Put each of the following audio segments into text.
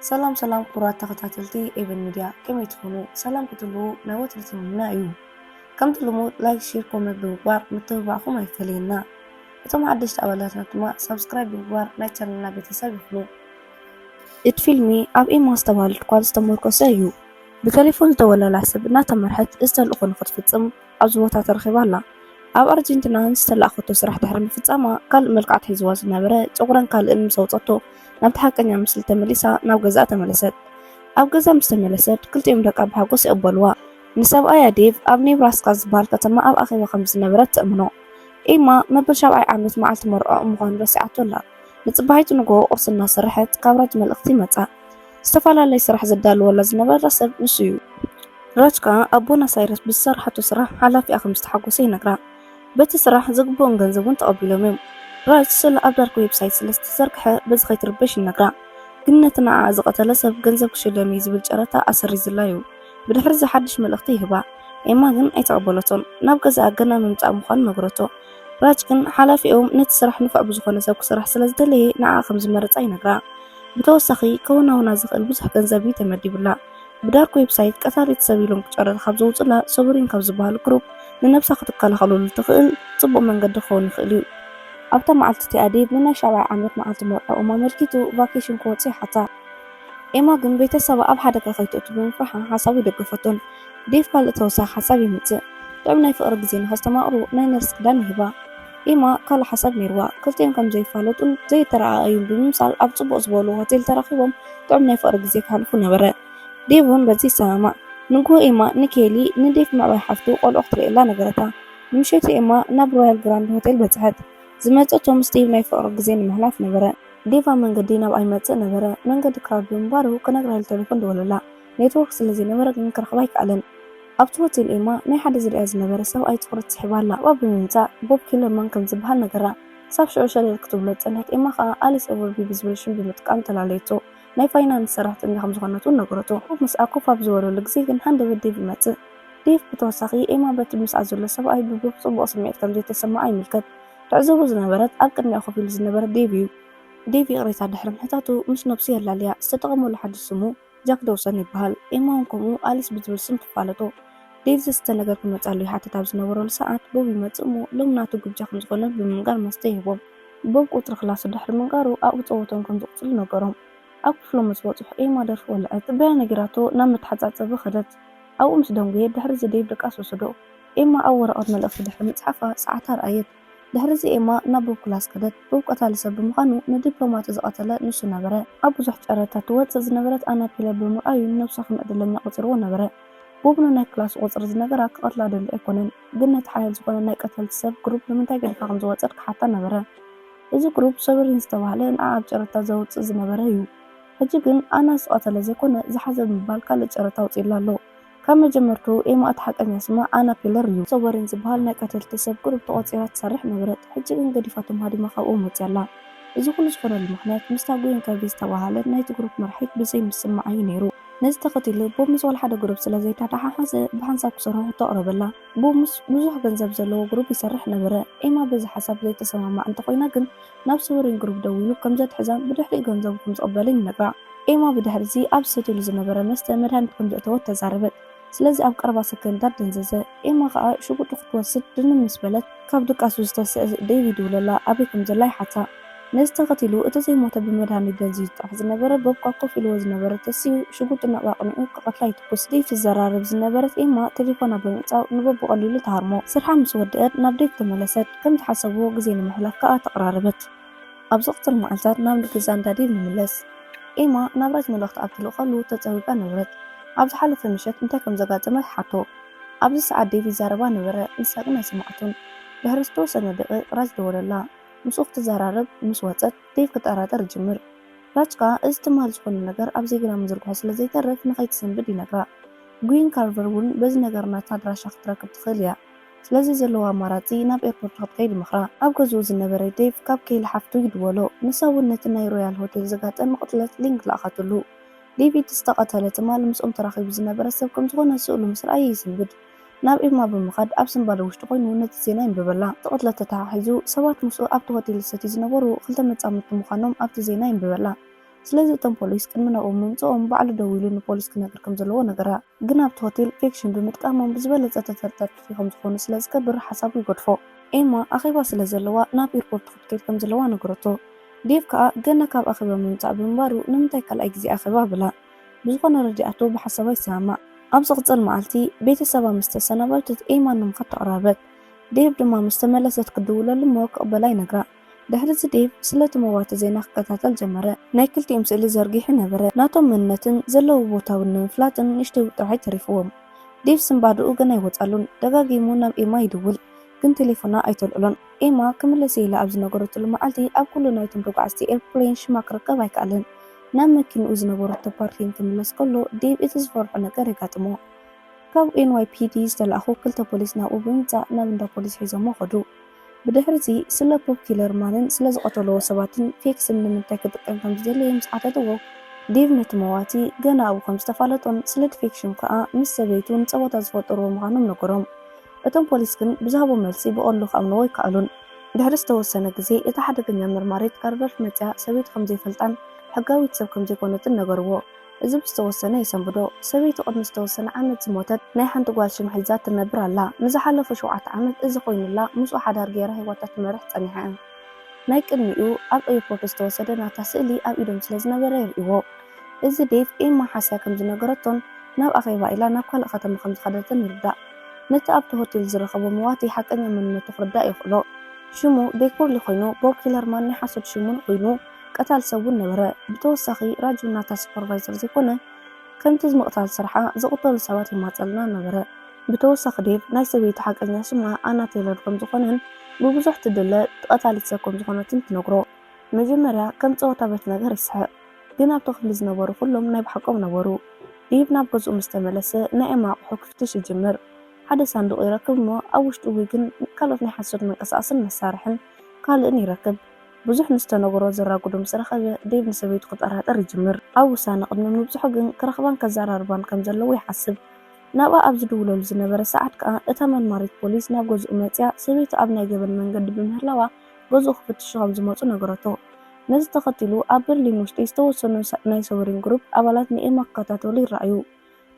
ሰላም ሰላም ክቡራት ተኸታተልቲ ኤቨን ሚድያ፣ ከመይ ትኾኑ? ሰላም ክትህልዉ ናይ ወትሩ ትምኒትና እዩ። ከምቲ ልሙድ ላይክ፣ ሼር፣ ኮመንት ብምግባር ምትብባዕኹም ኣይፈለየና። እቶም ሓደሽቲ ኣባላትና ድማ ሳብስክራይብ ብምግባር ናይ ቻነልና ቤተሰብ ይኹኑ። እቲ ፊልሚ ኣብ ኤማ ዝተባህለት ጓል ዝተመርኮሰ እዩ። ብቴሌፎን ዝተወለላ ሰብ እናተመርሐት እዚ ተልእኾ ንኽትፍጽም ኣብዚ ቦታ ተረኺባ ኣላ። ኣብ ኣርጀንቲና ዝተላእኸቶ ስራሕ ድሕሪ ምፍጻማ፣ ካልእ መልክዓት ሒዝዋ ዝነበረ ጨጉራን ካልእን ምስ ኣውጸቶ፣ ናብቲ ሓቀኛ ምስሊ ተመሊሳ ናብ ገዛኣ ተመለሰት። ኣብ ገዛ ምስ ተመለሰት፣ ክልቲኦም ደቃ ብሓጎስ ይቕበልዋ። ንሰብኣያ ዴቭ ኣብ ኔብራስካ ዝበሃል ከተማ ኣብ ኣኼባ ከም ዝነበረት ተእምኖ። ኤማ መበል ሻብዓይ ዓመት መዓልቲ መርዕኦም ምዃኑ ረሲዓቶ ኣላ። ንጽባሒቱ ንግሆ ቁርሲ እናሰረሐት ካብ ራጅ መልእኽቲ መጻ። ዝተፈላለየ ስራሕ ዘዳልወላ ዝነበረ ሰብ ንሱ እዩ። ራጅ ከኣ ኣብ ቦነስ ኣይረስ ብዝሰርሓቶ ስራሕ ሓላፊኣ ከም ዝተሓጎሰ ይነግራ። በቲ ስራሕ ዝግብኦም ገንዘብ እውን ተቐቢሎም እዮም። ራጅ ስእላ ኣብ ዳርክ ዌብሳይት ስለ ዝተዘርግሐ በዚ ከይትርበሽ ይነግራ። ግን ነቲ ንዓኣ ዝቐተለ ሰብ ገንዘብ ክሽለም እዩ ዝብል ጨረታ ኣሰሪዝላ እዩ። ብድሕሪ እዚ ሓድሽ መልእኽቲ ይህባ። ኤማ ግን ኣይተቐበለቶን። ናብ ገዛኣ ገና ምምጻእ ምዃኑ ነግረቶ። ራጅ ግን ሓላፊኦም ነቲ ስራሕ ንፉዕ ብዝኾነ ሰብ ክሰርሕ ስለ ዝደለየ ንዓኣ ከም ዝመረጻ ይነግራ። ብተወሳኺ ከወናውና ዝኽእል ብዙሕ ገንዘብ እዩ ተመዲቡላ። ብዳርክ ዌብሳይት ቀታሊት ሰብ ኢሎም ጨረታ ካብ ዘውጽላ ሶቨሪን ካብ ዝበሃል ግሩፕ ንነብሳ ክትከላኸለሉ ትኽእል ጽቡቕ መንገዲ ክኸውን ይኽእል እዩ። ኣብታ መዓልቲ እቲኣ ዴቭ ንናይ ሻብዓይ ዓመት መዓልቲ መርዕኦም ኣመልኪቱ ቫኬሽን ክወጽእ ይሓታ። ኤማ ግን ቤተሰባ ኣብ ሓደጋ ከይትእቱ ብምፍራሓ ሓሳቡ ኣይደገፈቶን። ዴቭ ካልእ ተወሳኺ ሓሳብ የምጽእ። ጥዑም ናይ ፍቕሪ ግዜ ንኸስተማቕሩ ናይ ነርስ ክዳን ይህባ። ኤማ ካልእ ሓሳብ ነይርዋ። ክልቲኦም ከም ዘይፋለጡን ዘይተረኣኣዩን ብምምሳል ኣብ ጽቡቕ ዝበሉ ሆቴል ተራኺቦም ጥዑም ናይ ፍቕሪ ግዜ ከሕልፉ ነበረ። ዴቭ እውን በዚ ይሰማማዕ። ንግሆ ኤማ ንኬሊ ንዴቭ ምዕባይ ሓፍቱ ቆልዑ ክትርእየላ ነገረታ። ንምሸቱ ኤማ ናብ ሮያል ግራንድ ሆቴል በጽሐት። ዝመጸቶ ምስ ዴቭ ናይ ፍቕሪ ግዜ ንምሕላፍ ነበረ። ዴቭ ኣብ መንገዲ ናብኣ ይመጽእ ነበረ። መንገዲ ክራውድ ብምንባሩ ክነግራ ኢሉ ቴሌፎን ደወለላ። ኔትወርክ ስለ ዘይነበረ ግን ክረኽባ ኣይከኣለን። ኣብቲ ሆቴል ኤማ ናይ ሓደ ዝርእያ ዝነበረ ሰብኣይ ትኹረት ስሒባ ኣላ። ኣብኣ ብምምጻእ ቦብ ኪለርማን ከም ዝበሃል ነገራ። ክሳብ ሽዑ ሸለል ክትብሎ ዝጸንሐት ኤማ ከኣ ኣሊስ ኦቨርቢ ብዝብል ሽም ብምጥቃም ተላለየቶ። ናይ ፋይናንስ ሰራሕተኛ ከም ዝኾነት እውን ነገረቶ። ቦብ ምስኣ ኮፍ ኣብ ዝበለሉ ግዜ ግን ሃንደበት ዴቭ ይመጽእ። ዴቭ ብተወሳኺ ኤማ በቲ ምስኣ ዘሎ ሰብኣይ ብቦብ ጽቡቕ ስምዒት ከም ዘይተሰምዓ ይምልከት። ትዕዘቦ ዝነበረት ኣብ ቅድሚኣ ኮፍ ኢሉ ዝነበረ ዴቭ እዩ። ዴቭ ይቕሬታ ድሕሪ ምሕታቱ ምስ ነብሱ የላልያ። ዝተጠቐመሉ ሓድሽ ስሙ ጃክ ዶውሰን ይበሃል። ኤማ እውን ከምኡ ኣሊስ ብዝብል ስም ትፋለጦ። ዴቭ ዘስተ ነገር ክመጻሉ ይሓትት ኣብ ዝነበረሉ ሰዓት ቦብ ይመጽእ እሞ ሎም ናቱ ግብጃ ከም ዝኾነ ብምንጋር መስተ ይህቦም። ቦብ ቁጽሪ ክላሱ ድሕሪ ምንጋሩ ኣብኡ ጸወቶም ከም ዝቕጽሉ ነገሮም። ኣብ ክፍሎም ምስ በጽሑ ኤማ ደርፊ ወልዐት። ጽበያ ነጊራቶ ናብ መተሓጻጸቢ ከደት። ኣብኡ ምስ ደንጎየ ድሕሪ እዚ ዴቭ ድቃስ ወሰዶ። ኤማ ኣብ ወረቐት መልእኽቲ ድሕሪ ምጽሓፋ ሰዓታ ረኣየት። ድሕሪ እዚ ኤማ ናብ ቦብ ክላስ ከደት። ቦብ ቀታሊ ሰብ ብምዃኑ ንዲፕሎማቱ ዝቐተለ ንሱ ነበረ። ኣብ ብዙሕ ጨረታ ትወጽእ ዝነበረት ኣና ፒለር ብምርኣዩ ንነብሱ ከም ዕድለኛ ቆጺርዎ ነበረ። ቦብ ንናይ ክላሱ ቁጽሪ ዝነገራ ክቐትላ ደልዩ ኣይኮነን፣ ግን ነቲ ሓያል ዝኾነ ናይ ቀተልቲ ሰብ ግሩፕ ንምንታይ ገዲፋ ከም ዝወጸት ክሓታ ነበረ። እዚ ግሩፕ ሶቨሪን ዝተባህለ ንዓ ኣብ ጨረታ ዘውጽእ ዝነበረ እዩ። ሕጂ ግን ኣና ዝቐተለ ዘይኮነ ዝሓዘ ብምባል ካልእ ጨረታ ኣውጺእላ ኣሎ። ካብ መጀመርትኡ ኤማ እቲ ሓቀኛ ስማ ኣና ፒለር እዩ። ሶቨሪን ዝበሃል ናይ ቀተልቲ ሰብ ግሩፕ ተቖጺራ ትሰርሕ ነበረት። ሕጂ ግን ገዲፋቶም ሃዲማ ካብኦም ወጺኣ ኣላ። እዚ ኩሉ ዝኾነሉ ምኽንያት ምስታ ጉየን ከርቢ ዝተባህለት ናይቲ ግሩፕ መራሒት ብዘይምስምማዓ እዩ ነይሩ። ነዚ ተኸቲሉ ቦብ ምስ ወላ ሓደ ግሩፕ ስለ ዘይተተሓሓዘ ብሓንሳብ ክሰርሑ ሕቶ ኣቕረበላ። ቦብ ምስ ብዙሕ ገንዘብ ዘለዎ ግሩፕ ይሰርሕ ነበረ። ኤማ በዚ ሓሳብ ዘይተሰማማዕ እንተኾይና ግን ናብ ሶቨሪን ግሩፕ ደዊሉ ከም ዘትሕዛን ብድሕሪኡ ገንዘቡ ከም ዝቕበልን ይነግራ። ኤማ ብድሕሪ እዚ ኣብ ዝሰትየሉ ዝነበረ መስተ መድሃኒት ከም ዘእተወት ተዛረበት። ስለዚ ኣብ ቀረባ ሰከንዳት ደንዘዘ። ኤማ ከኣ ሽጉጡ ክትወስድ ድንን ምስ በለት ካብ ድቃሱ ዝተስእ ዴቭ ይድውለላ ኣበይ ከም ዘላ ይሓታ። ነዚ ተኸቲሉ እቲ ዘይሞተ ብመድሃኒት ደንዝዩ ዝጥራሕ ዝነበረ ቦብ ካብ ኮፍ ኢልዎ ዝነበረ ተሲኡ ሽጉጡ ናብ ኣቕኒዑ ክቐትላ ይትኩስ። ዴቭ ትዘራረብ ዝነበረት ኤማ ቴሌፎና ብምዕጻው ንቦብ ብቐሊሉ ትሃርሞ። ስርሓ ምስ ወደአት ናብ ዴቭ ተመለሰት። ከም ዝሓሰብዎ ግዜ ንምሕላፍ ከኣ ተቐራረበት። ኣብ ዝቕጽል መዓልታት ናብ ገዛ እንዳ ዴቭ ንምለስ። ኤማ ናብ ራጅ መልእኽቲ ኣብ ትልእኸሉ ተጸዊጋ ነበረት። ኣብ ዝሓለፈ ምሸት እንታይ ከም ዘጋጠመ ትሓቶ። ኣብዚ ሰዓት ዴቭ ይዛረባ ነበረ፣ ንሳ ግን ኣይሰማዓቶን። ድሕሪ ዝተወሰነ ደቂቕ ራጅ ደወለላ። ምስኡ ክትዘራረብ ምስ ወጸት ዴቭ ክጠራጠር ይጅምር። ራጅ ከኣ እዚ ትማል ዝኾነ ነገር ኣብ ዜግና ምዝርግሑ ስለ ዘይተርፍ ንኸይትሰንብድ ይነግራ። ጉይን ካርቨር እውን በዚ ነገር ናታ ኣድራሻ ክትረክብ ትኽእል እያ። ስለዚ ዘለዋ ኣማራጺ ናብ ኤርፖርት ክትከይድ ይመኽራ። ኣብ ገዝኡ ዝነበረ ዴቭ ካብ ኬሊ ሓፍቱ ይድወሎ። ንሳ እውን ነቲ ናይ ሮያል ሆቴል ዘጋጠመ ቅትለት ሊንክ ለኣኸትሉ። ዴቪድ ዝተቐተለ ትማል ምስኦም ተራኺቡ ዝነበረ ሰብ ከም ዝኾነ ስእሉ ምስ ረኣየ ይስንብድ። ናብ ኤማ ብምኻድ ኣብ ስንባደ ውሽጢ ኮይኑ ነቲ ዜና ይንብበላ። እቲ ቅትለት ተተሓሒዙ ሰባት ምስኡ ኣብቲ ሆቴል ዝሰትዩ ዝነበሩ ክልተ መጻምድቲ ምዃኖም ኣብቲ ዜና ይንብበላ። ስለዚ እቶም ፖሊስ ቅድሚ ናብኡ ምምፅኦም ባዕሉ ደዊሉ ንፖሊስ ክነግር ከም ዘለዎ ነገራ። ግን ኣብቲ ሆቴል ፌክሽን ብምጥቃሞም ብዝበለፀ ተጠርጠርቲ ከም ዝኾኑ ስለ ዝገብር ሓሳቡ ይገድፎ። ኤማ ኣኼባ ስለ ዘለዋ ናብ ኤርፖርት ክትከይድ ከም ዘለዋ ነገረቶ። ዴቭ ከኣ ገና ካብ ኣኼባ ምምጻእ ብምንባሩ ንምንታይ ካልኣይ ግዜ ኣኼባ ብላ። ብዝኾነ ረዲኣቶ ብሓሳባ ይሰማማዕ። ኣብ ዝቕጽል መዓልቲ ቤተሰባ ምስ ተሰናበተት ኤማ ንምኻድ ተቕራበት። ዴቭ ድማ ምስ ተመለሰት ክድውለሉ እሞ ክቕበላ ይነግራ። ድሕሪ እዚ ዴቭ ስለቲ መዋቲ ዜና ክከታተል ጀመረ። ናይ ክልቲኦም ስእሊ ዘርጊሑ ነበረ። ናቶም መንነትን ዘለዉ ቦታ እውን ንምፍላጥን ንእሽተይ ጥራይ ተሪፍዎም። ዴቭ ስንባድኡ ገና ኣይወጻሉን። ደጋጊሙ ናብ ኤማ ይድውል፣ ግን ቴሌፎና ኣይተልዕሎን። ኤማ ክምለስ እየ ኢላ ኣብ ዝነገረትሉ መዓልቲ ኣብ ኩሉ ናይቶም ተጓዓዝቲ ኤርፕሌን ሽማ ክርከብ ኣይከኣለን። ናብ መኪንኡ ዝነበረቶ ፓርኪንግ ክምለስ ከሎ ዴቭ እቲ ዝፈርሖ ነገር የጋጥሞ። ካብ ኤን ዋይ ፒ ዲ ዝተላእኹ ክልተ ፖሊስ ናብኡ ብምምጻእ ናብ እንዳ ፖሊስ ሒዞሞ ከዱ። ብድሕሪ እዚ ስለ ፖፕ ኪለርማንን ስለ ዝቐተልዎ ሰባትን ፌክስን ንምንታይ ክጥቀም ከም ዝደለየ ምስ ሓተትዎ፣ ዴቭ ነቲ መዋቲ ገና ኣብኡ ከም ዝተፋለጦን ስለ ዲፌክሽን ከኣ ምስ ሰበይቱ ንጸወታ ዝፈጠርዎ ምዃኖም ነገሮም። እቶም ፖሊስ ግን ብዝሃቦ መልሲ ብቐሊሉ ክኣምንዎ ኣይከኣሉን። ድሕሪ ዝተወሰነ ግዜ እታ ሓደገኛ መርማሪት ካርቨር መጽያ ሰበይቱ ከም ዘይፈልጣን ሕጋዊት ሰብ ከም ዘይኮነትን ነገርዎ። እዚ ብዝተወሰነ የሰንብዶ። ሰበይቱ ቅድሚ ዝተወሰነ ዓመት ዝሞተት ናይ ሓንቲ ጓል ሽም ሒዛ ትነብር ኣላ። ንዝሓለፉ ሸውዓተ ዓመት እዚ ኮይኑላ ምስኡ ሓዳር ገይራ ህይወታ ትመርሕ ጸኒሓ። ናይ ቅድሚኡ ኣብ ኤርፖርት ዝተወሰደ ናታ ስእሊ ኣብ ኢዶም ስለ ዝነበረ የርእይዎ። እዚ ዴቭ ኤማ ሓስያ ከም ዝነገረቶን ናብ ኣኼባ ኢላ ናብ ካልእ ከተማ ከም ዝኸደትን ይርዳእ። ነቲ ኣብቲ ሆቴል ዝረኸቦ መዋቲ ሓቀኛ መንነቱ ክርዳእ የኽእሎ። ሽሙ ዴኮርሊ ኮይኑ ቦብ ኪለርማን ናይ ሓሶት ሽሙን ኮይኑ ቀታል ሰብ እውን ነበረ። ብተወሳኺ ራጅ እውን ናታ ሱፐርቫይዘር ዘይኮነ ከምቲ ምቕታል ስርሓ ዝቕተሉ ሰባት ይማጸልና ነበረ። ብተወሳኺ ዴቭ ናይ ሰበይቱ ሓቀኛ ሽማ ኣና ቴለር ከም ዝኾነን ብብዙሕ ትድለ ቀታሊት ሰብ ከም ዝኾነትን ትነግሮ። መጀመርያ ከም ጸወታ በቲ ነገር ይስሕቕ፣ ግን ኣብቲ ክፍሊ ዝነበሩ ኩሎም ናይ ብሓቆም ነበሩ። ዴቭ ናብ ገዝኡ ምስ ተመለሰ ናይ ኤማ ኣቑሑ ክፍትሽ ይጅምር። ሓደ ሳንዱቕ ይረክብ እሞ ኣብ ውሽጡ ዊግን ካልኦት ናይ ሓሶት መንቀሳቐስን መሳርሕን ካልእን ይረክብ። ብዙሕ ንዝተነግሮ ዘራጉዶ ምስ ረኸበ ዴቭ ንሰበይቱ ክጠራጠር ይጅምር። ኣብ ውሳነ ቅድሚ ምብጽሑ ግን ክረኽባን ከዘራርባን ከም ዘለዎ ይሓስብ። ናብኣ ኣብ ዝድውለሉ ዝነበረ ሰዓት ከኣ እታ መርማሪት ፖሊስ ናብ ገዝኡ መጽያ ሰበይቱ ኣብ ናይ ገበን መንገዲ ብምህላዋ ገዝኡ ክፍትሹ ከም ዝመጹ ነገረቶ። ነዚ ተኸቲሉ ኣብ በርሊን ውሽጢ ዝተወሰኑ ናይ ሶቨሪን ግሩፕ ኣባላት ንኤማ ክከታተሉ ይረኣዩ።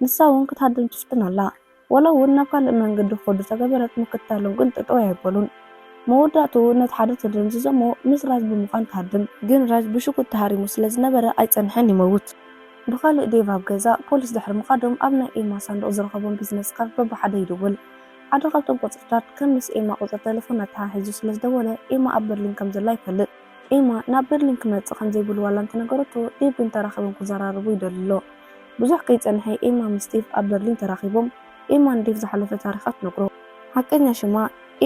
ንሳ እውን ክትሃድም ትፍትን ኣላ። ዋላ እውን ናብ ካልእ መንገዲ ክኸዱ ተገበረት ምክትታሎም ግን ጠጠው ኣይበሉን። መወዳእትኡ ነቲ ሓደ ተደንዝዞ እሞ ምስ ራጅ ብምዃን ትሃድም። ግን ራጅ ብሽጉጥ ተሃሪሙ ስለ ዝነበረ ኣይጸንሐን ይመውት። ብኻልእ ዴቭ ኣብ ገዛ ፖሊስ ድሕሪ ምኻዶም ኣብ ናይ ኤማ ሳንዱቕ ዝረኸቦም ቢዝነስ ካርድ በብሓደ ይድውል። ሓደ ካብቶም ቁጽርታት ከም ምስ ኤማ ቁጽሪ ተሌፎን ኣተሓሒዙ ስለ ዝደወለ ኤማ ኣብ በርሊን ከም ዘላ ይፈልጥ። ኤማ ናብ በርሊን ክመጽእ ከም ዘይብሉ ዋላ እንተነገረቶ ዴቭ ግን ተራኺቦም ክዘራረቡ ይደሊ ኣሎ። ብዙሕ ከይጸንሐ ኤማ ምስ ዴቭ ኣብ በርሊን ተራኺቦም ኤማ ንዴቭ ዝሓለፈ ታሪኻ ትነግሮ። ሓቀኛ ሽማ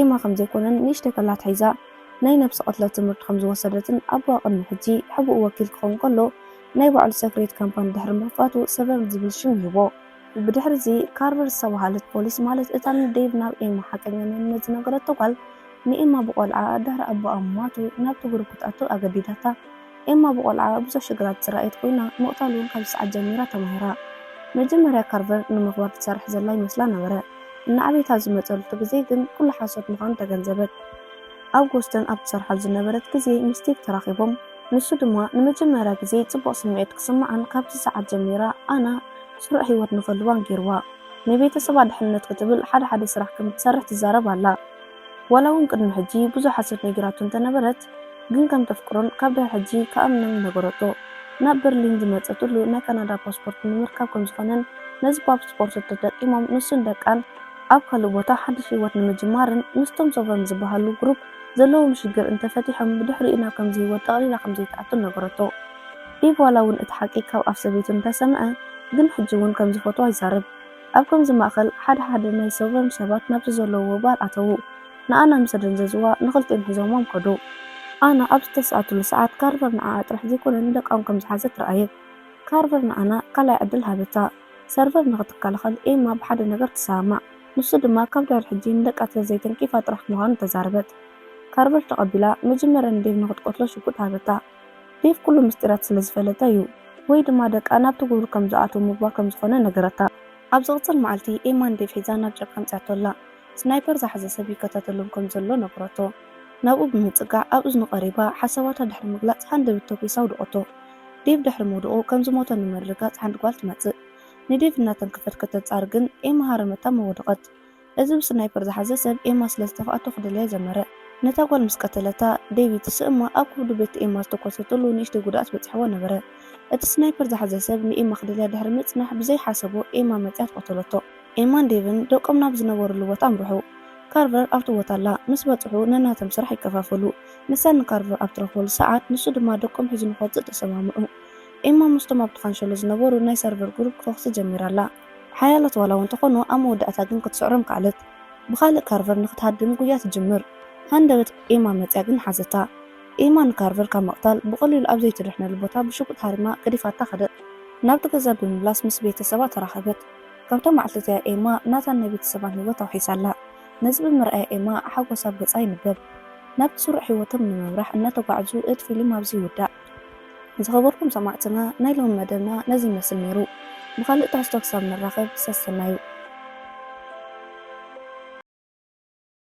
ኤማ ከም ዘይኮነን ንእሽተይ ከላ ኣትሒዛ ናይ ነብሲ ቅትለት ትምህርቲ ከም ዝወሰደትን ኣቦኣ ቅድሚ ሕጂ ሕቡእ ወኪል ክኸውን ከሎ ናይ ባዕሉ ሰክሬት ካምፓኒ ድሕሪ ምኽፋቱ ሰቨርን ዝብል ሽም ይህቦ። ብድሕሪ እዚ ካርቨር ዝተባህለት ፖሊስ ማለት እታ ንዴቭ ናብ ኤማ ሓቀኛ መንነት ዝነገረቶ ጓል ንኤማ ብቆልዓ ድሕሪ ኣቦኣ ምሟቱ ናብቲ ግሩፕ ክትኣቱ ኣገዲዳታ። ኤማ ብቆልዓ ብዙሕ ሽግራት ዝረኣየት ኮይና ምቕታል እውን ካብ ሰዓት ጀሚራ ተማሂራ። መጀመርያ ካርቨር ንምኽባር ትሰርሕ ዘላ ይመስላ ነበረ። እናዓበየት ኣብ ዝመጸለቶ ግዜ ግን ኩሉ ሓሶት ምዃኑ ተገንዘበት። ኣብ ጎስተን ኣብ ትሰርሓሉ ዝነበረት ግዜ ምስ ዴቭ ተራኺቦም። ንሱ ድማ ንመጀመርያ ግዜ ጽቡቕ ስምዒት ክስምዓን ካብቲ ሰዓት ጀሚራ ኣና ስሩዕ ህይወት ንኽህልዋን ገይርዋ። ንቤተሰባ ድሕነት ክትብል ሓደ ሓደ ስራሕ ከም ትሰርሕ ትዛረብ ኣላ። ዋላ እውን ቅድሚ ሕጂ ብዙሕ ሓሶት ነጊራቶ እንተነበረት፣ ግን ከም ተፍቅሮን ካብ ድሕሪ ሕጂ ክኣምናን ነገረቶ። ናብ በርሊን ዝመጸትሉ ናይ ካናዳ ፓስፖርት ንምርካብ ከም ዝኾነን ነዚ ፓስፖርት ተጠቂሞም ንሱን ደቃን ኣብ ካልእ ቦታ ሓድሽ ህይወት ንምጅማርን ምስቶም ሶቨርን ዝበሃሉ ግሩፕ ዘለዎም ሽግር እንተፈቲሖም ብድሕሪኡ ናብ ከምዚ ህይወት ጠቕሊላ ከም ዘይትኣቱ ነገረቶ። ዴቭ ዋላ እውን እቲ ሓቂ ካብ ኣፍ ሰበይቱ እንተሰምዐ ግን ሕጂ እውን ከም ዝፈትዋ ይዛረብ። ኣብ ከምዚ ማእከል ሓደ ሓደ ናይ ሶቨርን ሰባት ናብቲ ዘለውዎ ባር ኣተዉ። ንኣና ምስ ኣደንዘዝዋ ንኽልቲኦም ሒዞሞም ከዱ። ኣና ኣብ ዝተስኣትሉ ሰዓት ካርቨር ንዓኣ ጥራሕ ዘይኮነ ንደቃ እውን ከም ዝሓዘት ረኣየት። ካርቨር ንኣና ካልኣይ ዕድል ሃበታ። ሰርቨር ንኽትከላኸል ኤማ ብሓደ ነገር ትሰማማዕ። ንሱ ድማ ካብ ድሕሪ ሕጂ ንደቃ ስለ ዘይተንኪፋ ጥራሕ ምዃኑ ተዛረበት። ካርቨር ተቐቢላ መጀመርያ ንዴቭ ንኽትቀትሎ ሽጉጥ ሃበታ። ዴቭ ኩሉ ምስጢራት ስለ ዝፈለጠ እዩ። ወይ ድማ ደቃ ናብቲ ግሩፕ ከም ዝኣትዉ ምግባር ከም ዝኾነ ነገረታ። ኣብ ዝቕጽል መዓልቲ ኤማ ንዴቭ ሒዛ ናብ ጫካ ኣምጺኣቶ ኣላ። ስናይፐር ዝሓዘ ሰብ ይከታተሎም ከም ዘሎ ነገረቶ። ናብኡ ብምጽጋዕ ኣብ እዝኑ ቀሪባ ሓሳባታ ድሕሪ ምግላጽ ሃንደበት ተኲሳ ኣውደቐቶ። ዴቭ ድሕሪ ምውድቑ ከም ዝሞተ ንምርግጋጽ ሓንቲ ጓል ትመጽእ። ንዴቭ እናተንከፈት ከተጻር ግን ኤማ ሃረመታ መወደቐት። እዚ ብስናይፐር ዝሓዘ ሰብ ኤማ ስለ ዝተፍኣቶ ክደልያ ጀመረ። ነታ ጓል ምስ ቀተለታ፣ ዴቭ ይትስእ እሞ ኣብ ከብዱ ቤት ኤማ ዝተኮሰትሉ ንእሽተይ ጉድኣት በጺሕዎ ነበረ። እቲ ስናይፐር ዝሓዘ ሰብ ንኤማ ክደልያ ድሕሪ ምጽናሕ ብዘይሓሰቦ ኤማ መጽያ ትቐተለቶ። ኤማን ዴቭን ደቆም ናብ ዝነበሩሉ ቦታ ኣምርሑ። ካርቨር ኣብቲ ቦታ ኣላ። ምስ በጽሑ ነናቶም ስራሕ ይከፋፈሉ። ንሳ ንካርቨር ኣብ ትረኽበሉ ሰዓት ንሱ ድማ ደቆም ሒዙ ንክወጽእ ተሰማምዑ። ኤማ ምስቶም ኣብቲ ካንሸሎ ዝነበሩ ናይ ሰርቨር ግሩፕ ክተኩሲ ጀሚራ ኣላ። ሓያላት ዋላ እውን ተኾኑ ኣብ መወዳእታ ግን ክትስዕሮም ከኣለት። ብኻልእ ካርቨር ንክትሃድም ጉያ ትጅምር። ሃንደበት ኤማ መጽያ ግን ሓዘታ። ኤማ ንካርቨር ካብ ምቕታል ብቐሊሉ ኣብ ዘይትድሕነሉ ቦታ ብሽጉጥ ሃሪማ ገዲፋታ ከደት። ናብቲ ገዛ ብምምላስ ምስ ቤተሰባ ተራኸበት። ካብቶም መዓልትታት ኤማ ናታን ናይ ቤተሰባን ህይወት ኣውሒሳ ኣላ። ነዚ ብምርኣያ ኤማ ሓጎስ ኣብ ገጻ ይንበብ። ናብቲ ስሩዕ ህይወቶም ንምምራሕ እናተጓዕዙ እቲ ፊልም ኣብዚ ይውዳእ። ዝኸበርኩም ሰማዕትና ናይ ሎሚ መደብና ነዚ ይመስል ነይሩ። ብኻልእ ትሕዝቶ ክሳብ ንራኸብ ሰሰናዩ።